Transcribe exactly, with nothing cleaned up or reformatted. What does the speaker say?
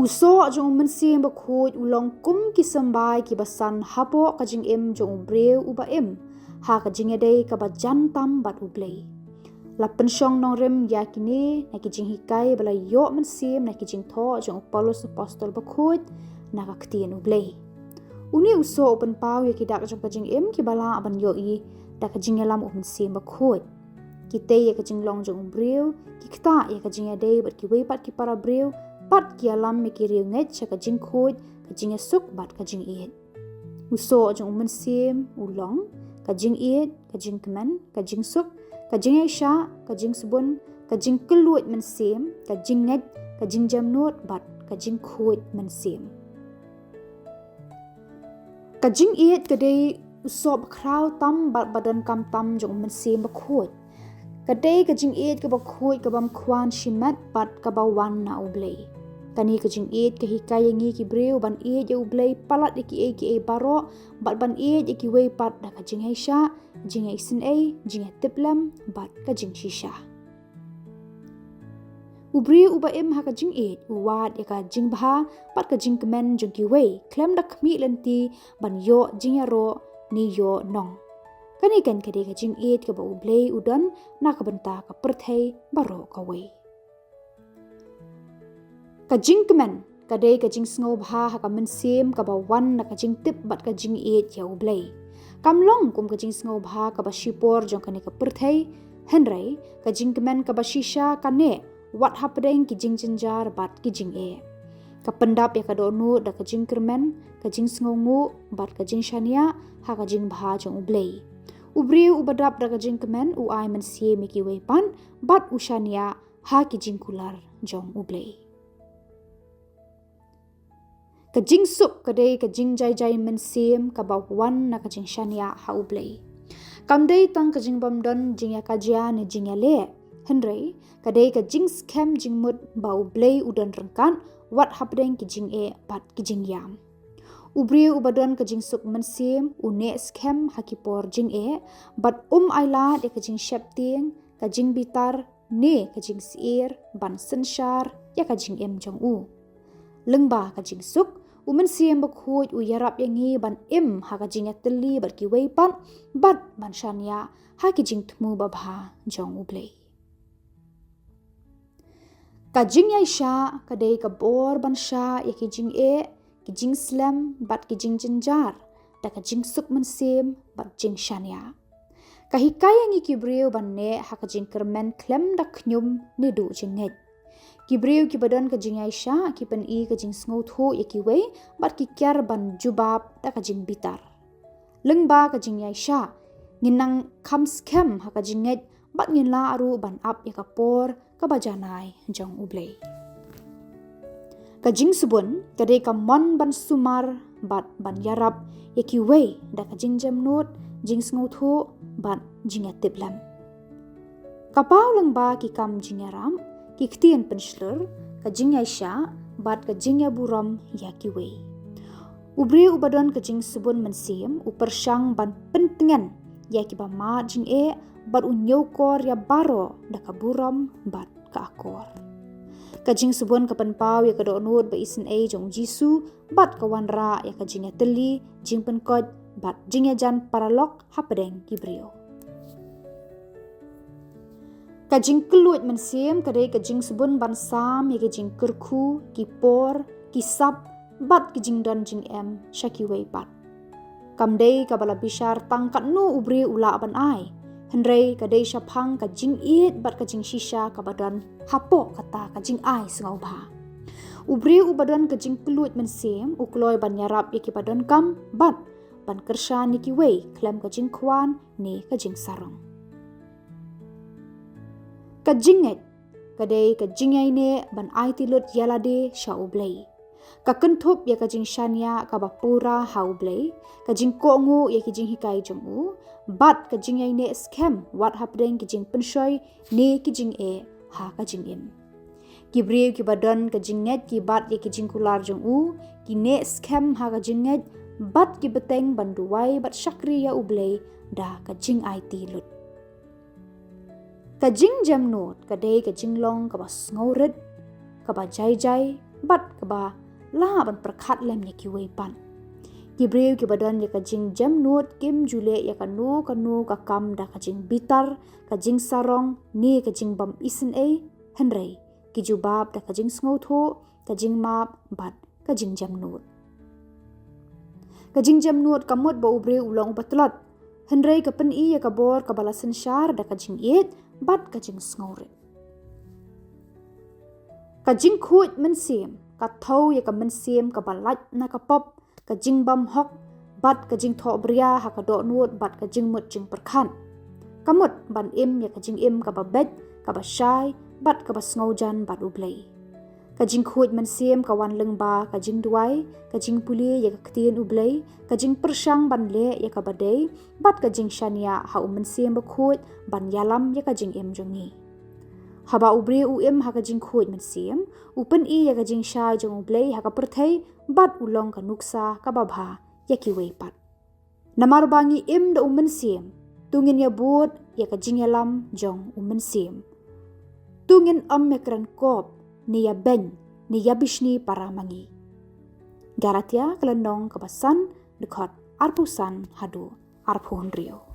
U soh jong u Mynsiem Bakhuid u long kum ki symbai kiba san hapoh ka jingim jong u briew uba im ha ka jingïadei kaba jan tam bad u Blei. La pynshong nongrim ïa kine na ki jinghikai ba la ïoh mynsiem na ki jingthoh jong u Paulus Apostol Bakhuid na ka ktien u Blei. Une u soh u pynpaw ïa ki dak jong ka jingim kiba lah ban ïohi da ka jingïalam u Mynsiem Bakhuid. Ki tei ïa ka jinglong jong u briew, ki ktah ïa ka jingïadei bad kiwei pat ki para briew, bad ki ïalam ïa ki riewngeit sha ka jingkhuid, ka jingïasuk bad ka jingïeit. U soh jong u Mynsiem u long ka jingïeit, ka jingkmen, ka jingsuk, ka jingïaishah, ka jingsbun, ka jingkylluid mynsiem, ka jingngeit, ka jingjemnud bad ka jingkhuid mynsiem. Ka jingïeit ka dei u soh bakhraw tam bad ba donkam tam jong u Mynsiem Bakhuid. Ka dei ka jingïeit kaba khuid, kabym khwan shimet bad kaba wan na u Blei. Kane ka jingïeit ka hikai ïa ngi ki briew ban ïeit ïa u Blei palat ïa kiei kiei baroh, bad ban ïeit ïa kiwei pat da ka jingïaishah, jingïaisynei, jingïatiplem bad ka jingshisha. U briew uba im ha ka jingïeit u wad ïa ka jingbha bad ka jingkmen jong kiwei, khlem da khmih lynti ban ïoh jingïaroh ne ïoh nong. Kane kan ka dei ka jingïeit kaba u Blei u don na ka bynta ka pyrthei baroh kawei. Ka jingkmen ka dei ka jingsngewbha ha ka mynsiem kaba wan na ka jingtip bad ka jingïeit ïa u Blei. Kam long kum ka jingsngewbha kaba shipor jong kane ka pyrthei, hynrei ka jingkmen kaba shisha ka neh wat hapdeng ki jingjynjar bad ki jingeh. Ka pyndap ïa ka dohnud da ka jingkyrmen, ka jingsngewnguh bad ka jingshaniah ha ka jingbha jong u Blei. U briew uba dap da ka jingkmen u ai mynsiem ïa kiwei pat bad u shaniah ha ki jingkular jong u Blei. Ka jingsuk ka dei ka jingjaijai mynsiem kaba wan na ka jingshaniah ha u Blei. Kam dei tang ka jingbymdon jingïakajia ne jingïaleh, hynrei ka dei ka jingskhem jingmut ba u Blei u don ryngkat wat hapdeng ki jingeh bad ki jingïam. U briew uba don ka jingsuk mynsiem u neh skhem ha ki por jingeh, bad um ailad ïa ka jingsheptieng, ka jingbitar ne ka jingsyier ban synshar ïa ka jingim jong u. Lyngba ka jingsuk, u Mynsiem Bakhuid u ïarap ïa ngi ban im ha ka jingïatylli bad kiwei pat, bad ban shaniah ha ki jingthmu babha jong u Blei. Ka jingïaishah ka dei ka bor ban shah ïa ki jingeh, ki jingslem bad ki jingjynjar da ka jingsuk mynsiem bad jingshaniah. Ka hikai ïa ngi ki briew ban neh ha ka jingkyrmen khlem da khñium ne duh jingngeit. Ki briew kiba don ka jingïaishah ki pyni ka jingsngewthuh ïa kiwei bad ki kiar ban jubab da ka jingbitar. Lyngba ka jingïaishah, ngin nang kham skhem ha ka jingngeit bad ngin lah ruh ban ap ïa ka por kaba janai jong u Blei. Ka jingsbun ka dei ka mon ban sumar bad ban ïarap ïa kiwei da ka jingjemnud, jingsngewthuh bad jingïatiplem. Ka paw lyngba ki kam jingïarap, ki ktien pynshlur, ka jingïaishah bad ka jingïaburom ïa kiwei. U briew uba don ka jingsbun mynsiem u pyrshang ban pyntngen ïa kiba mad jingeh bad u ñiewkor ïa baroh da ka burom bad ka akor. Ka jingsbun ka pynpaw ïa ka dohnud ba isynei jong u Jisu bad ka wanrah ïa ka jingïatylli, jingpynkoit bad jingïajan paralok hapdeng ki briew. Ka jingkylluid mynsiem ka dei ka jingsbun ban sam ïa ki jingkyrkhu, ki por, ki sap bad ki jingdon jingem sha kiwei pat. Kam dei kaba la bishar tang katno u briew u lah ban ai, hynrei ka dei shaphang ka jingïeit bad ka jingshisha kaba don hapoh kata ka jingai sngewbha. U briew uba don ka jingkylluid mynsiem u kloi ban ïarap ïa kiba donkam bad ban kyrshan ïa kiwei khlem ka jingkhwan ne ka jingsarong. Ka jingngeit ka dei ka jingïaineh ban aiti lut ïa lade sha u Blei. Ka kynthup ïa ka jingshaniah kaba pura ha u Blei, ka jingkohnguh ïa ki jinghikai jong u, bad ka jingïaineh skhem wat hapdeng ki jingpynshoi ne ki jingeh ha ka jingim. Ki briew kiba don ka jingngeit ki bat ïa ki jingkular jong u, ki neh skhem ha ka jingngeit, bad ki bteng ban duwai bad shakri ïa u Blei da ka jingaiti lut. Ka jingjemnud ka dei ka jinglong kaba sngewrit, kaba jaijai bad kaba lah ban pyrkhat lem ïa kiwei pat. Ki briew kiba don ïa ka jingjemnud kim ju leh ïa kano kano ka kam da ka jingbitar, ka jingsarong ne ka jingbym isynei, hynrei ki jubab da ka jingsngewthuh, ka jingmap bad ka jingjemnud. Ka jingjemnud ka mut ba u briew u long uba tlot, hynrei ka pyni ïa ka bor kaba la synshar da ka jingïeit bad ka jingsngewrit. Ka jingkhuid mynsiem ka thew ïa ka mynsiem kaba lait na ka pop, ka jingbymhok bad ka jingthohbria ha ka dohnud bad ka jingmut jingpyrkhat. Ka mut ban im ïa ka jingim kaba beit, kaba shai bad kaba sngewjan bad U Blei. Ka jingkhuid mynsiem ka wan lyngba ka jingduwai, ka jingpule ïa ka ktien U Blei, ka jingpyrshang ban leh ïa kaba dei, bad ka jingshaniah ha U Mynsiem Bakhuid ban ïalam ïa ka jingim jong ngi. Haba u briew u im ha ka jingkhuid mynsiem, u pyni ïa ka jingshai jong U Blei ha ka pyrthei bad u long ka nuksa kaba bha ïa kiwei pat. Namar ba ngi im da U Mynsiem, to ngin ïabud ïa ka jingïalam jong U Mynsiem. To ngin ym ïakren kop, ne ïabeiñ, ne ïabishni para ma ngi. Galatia ka lynnong kaba san, dkhot arphew san haduh arphew hynriew.